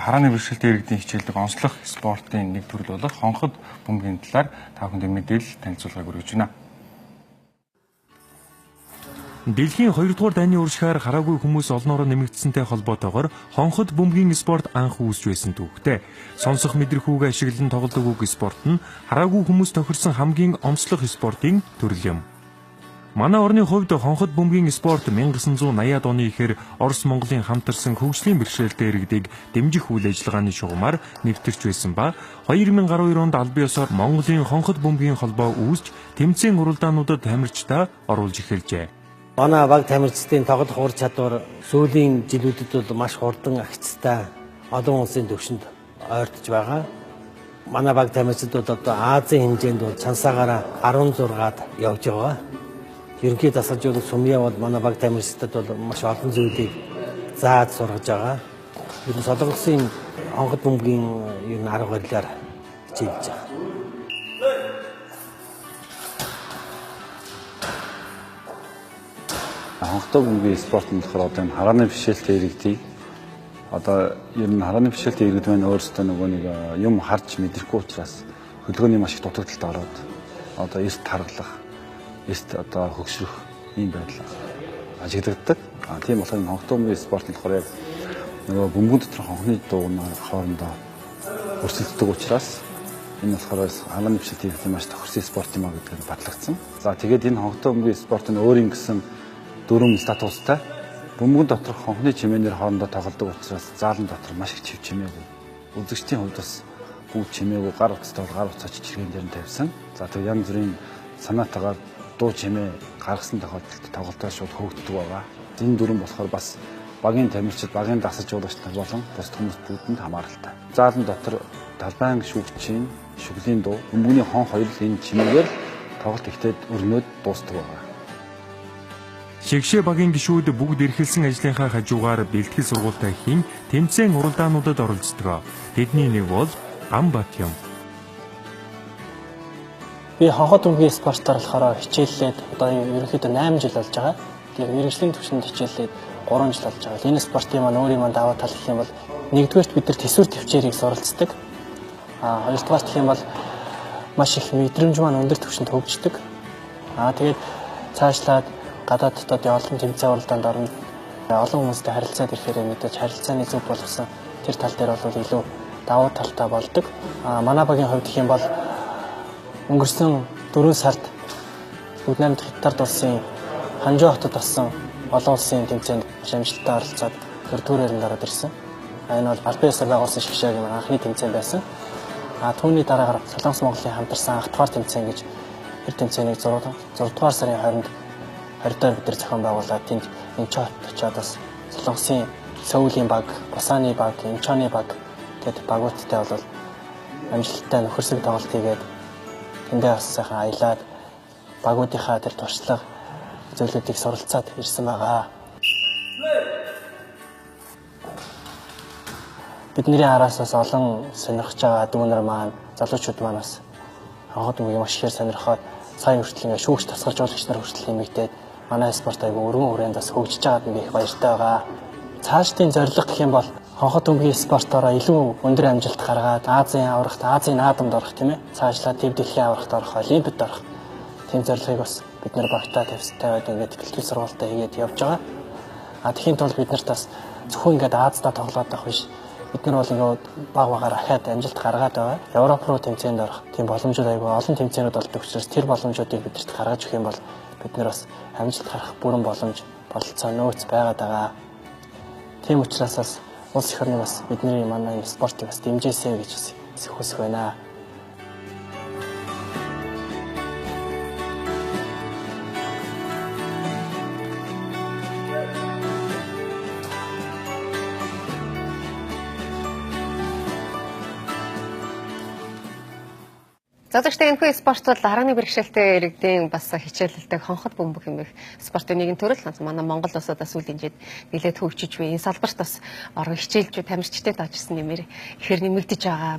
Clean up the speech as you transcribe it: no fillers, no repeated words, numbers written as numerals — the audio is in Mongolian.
Харааны бэрхшээлтэй иргэдийн хичээлдэг онцлог спортын нэг төрөл болох хонхот бөмбөгийн талаар та бүхэнд мэдээлэл танилцуулгыг өргөж байна. Дэлхийн 2 дугаар дайны уршихаар хараагүй хүмүүс олноороо нэмэгдсэнтэй холбоотойгоор хонхот бөмбөгийн спорт анх үүсч байсан түүхтэй. Сонсох мэдрэх үгээ ашиглан тоглодог үг спорт нь хараагүй хүмүүс тохирсон хамгийн онцлог спортын төрөл юм. Манай орны хувьд хонхот бөмбөгийн спорт 1980-ад оны ихээр Орос Монголын хамтарсан хөгжлийн бэрхшээлтэй иргэдийг дэмжих үйл ажиллагааны шугамар нэвтэрч байсан ба 2012 онд аль биесоор Монголын хонхот бөмбөгийн холбоо үүсч тэмцээн уралдаануудад тамирчдаа оруулж эхэлжээ. Манай баг тамирчдын тоглох ур чадвар сүүлийн жилүүдэд бол маш хурдан агцтай олон улсын түвшинд ойртож байгаа. Манай баг тамирчид бол одоо Азийн хэмжээнд бол чансаагаараа 16-ад явж байгаа. Ерөнхий дасгалжуулагч Сумья бол манай баг тамирчдад бол маш олон зүйлийг зааж сургаж байгаа. Ер нь Солонгосын хонхот бөмбөгийн ер нь арга барилаар хичээлж байгаа. Хонхтой бөмбөгийн спорт нь болохоор одоо энэ харааны бэрхшээлтэй иргэдийг одоо ер нь харааны бэрхшээлтэй иргэд маань өөрсдөө нөгөө нэг юм харж мэдрэхгүй учраас хөдөлгөөний маш их дутагдалд ороод одоо эрт таргалах, эрт одоо хөгшрөх ийм байдал ажиглагддаг. А тийм болохоор энэ хонхтой бөмбөгийн спорт нь болохоор яг нөгөө бөмбөгөн дотор хонхны дуугаар хоорондоо өрсөлддөг учраас энэ болохоор харааны бэрхшээлтэй иргэдийн маш тохирсон спорт юм а гэдэг нь батлагдсан. За тэгээд энэ хонхтой бөмбөгийн спорт нь өөрийн гэсэн дөрвөн статустай бөмбөгөн доторх хонхны чимээнээр хоорондоо тоглодог учраас заалан дотор маш их чив чимээгүй. Үзэгчдийн хувьд бас бүгд чимээгүй, гар утастай бол гар утсаа чиргэн дээр нь тавьсан. За тэг янз бүрийн санаатайгаар дуу чимээ гаргасан тохиолдолд тоглолтоо шууд хөөгддөг байгаа. Энэ дөрвөн болохоор бас багийн тамирчид, багийн дасгалжуулагч нар болон бусад хүмүүс бүгдэнд хамааралтай. Заалан дотор талбайн шүүгчийн шүглийн дуу, бөмбөгний хон хоёр л энэ чимээгээр тоглолт ихтэй өрнөөд дуустдаг байгаа. Шигшээ багийн гишүүд бүгд эрхэлсэн ажлынхаа хажуугаар бэлтгэл сургуультай хийн тэмцээн уралдаануудад оролцдог. Тэдний нэг бол Гамбат юм. Би хонхот бөмбөгийн спортоор болохоор хичээллээд одоо ерөнхийдөө 8 жил болж байгаа. Тэгээд мэргэжлийн түвшинд хичээллээд 3 жил болж байгаа. Энэ спортын маань өөрийн маань даваа тал гэх юм бол нэгдүгээрт бид нар төсвөр төвчээрийг суралцдаг. А хоёрдугаарт гэх юм бол маш их мэдрэмж маань өндөр түвшинд хөгждөг. А тэгээд цаашлаад гадаад дотоодын олон тэмцээн уралдаанд орно. Олон хүмүүстэй харилцаад ирэхээр мэдээж харилцааны зөв болгосон тэр тал дээр бол илүү давуу талтай болдог. А манай багийн хувьд гэх юм бол өнгөрсөн 4 сард Бүгд наймд Хятад улсын Ханжуу хотод болсон олон улсын тэмцээнд маш амжилттай оролцоод дөрөвдүгээр ороод ирсэн. А энэ бол албан ёсоор байгуулсан шигшээгийн анхны тэмцээн байсан. А түүний дараагаар Солонгос Монголын хамтарсан анх дугаар тэмцээн гэж тэр тэмцээнийг 6 дугаар сарын 20-нд 20-оор бид нар зохион байгуулад тэнд Инчон хотод очиод бас Солонгосын Сөүлийн баг, Бусаны баг, Инчоны баг гэд багуудтай бол амжилттай нөхөрсөг тоглолт хийгээд тэндээ бас сайхан аялаад багуудынхаа тэр туршлага зүйлүүдийг суралцаад ирсэн байгаа. Бидний араас бас олон сонирхож байгаа дүүнер маань, залуучууд маань бас хонхот бөмбөгийг маш ихээр сонирхоод сайн хүртэл ингээ шүүгч тасгалжуулагч нар хүртэл нэмэгдээд манай спорт айгүй өргөн хүрээнд бас хөгжиж байгаад би их баяртай байгаа. Цаашдын зорилго гэх юм бол хонхот бөмбөгийн спортоороо илүү өндөр амжилт гаргаад Азийн аврагт, Азийн наадамд орох тийм ээ. Цаашлаад төв дэлхийн аврагт орох, Олимпиад орох тийм зорилгыг бас бид нар багтаа тавиад ингээд бэлтгэл сургуультаа хийгээд явж байгаа. А тэгэхийн тулд бид нарт бас зөвхөн ингээд Азидаа тоглоод байх биш. Бид нар бол ингээд баг багаар ахаад амжилт гаргаад байгаа. Европ руу тэмцээнд орох тийм боломжууд айгүй олон тэмцээнүүд болдог учраас тэр боломжуудыг бидэрт гаргаж өгөх юм бол бид нар бас амжилт гаргах бүрэн боломж, бололцоо нөөц байгаад байгаа. Тийм учраас бас улс их орны бас бидний манай спортыг бас дэмжээсэй гэж бас хүсэх байна. Зодогчтой энэхүү спорт бол харааны бэрхшээлтэй иргэдийн бас хичээлэлдэг хонхот бөмбөг хэмээх спортын нэгэн төрөл. Манай Монгол улсад сүүлийн жилд нэлээд хөгжиж буй. Энэ салбарт бас орон хичээлж тамирчтай таажсан нэмэр ихээр нэмэгдэж байгаа.